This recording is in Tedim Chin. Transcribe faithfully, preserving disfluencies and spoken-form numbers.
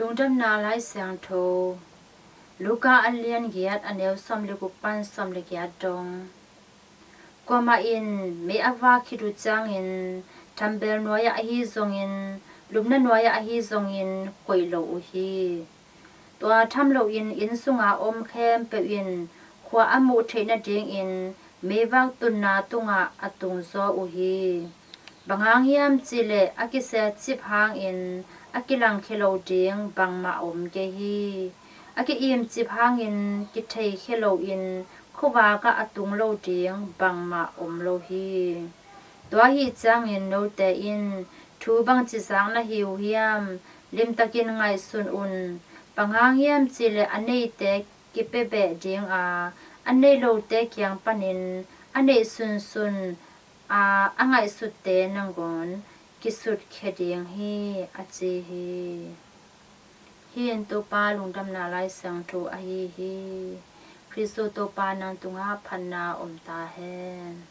Lungdamna Lai Siangtho, Luka a lian giat, a neu sawm le guk pan sawm le giat dong. Kuamah in mei a vak khit uh ciangin, thambel nuai-ah ahi zongin, lupna nuai-ah ahi zongin koih lo uh hi. Tua tham loin inn sunga om khempeuh in khua a muh theih nadingin meivak tunna tungah a tungzaw uh hi. Bang hang hiam cihleh a kisia cip hangin a kilangkhia lo ding bangmah om kei hi. A ki-im cip hangin kitheikhia loin khuavakah a tung lo ding bangmah om lo hi. Tua ahih ciangin note in thu bangci zak na hi uh hiam? Limtakin ngaihsun un. Bang hang hiam cihleh a neite kipia beh dinga, a nei lote kiang panin a neih sunsun a, a ngaihsutte nangawn kisutkhia ding hi, a ci hi. Hih in Topa Lungdamna Lai Siangtho ahi hi. Khristu Topa nang tungah phatna om ta hen.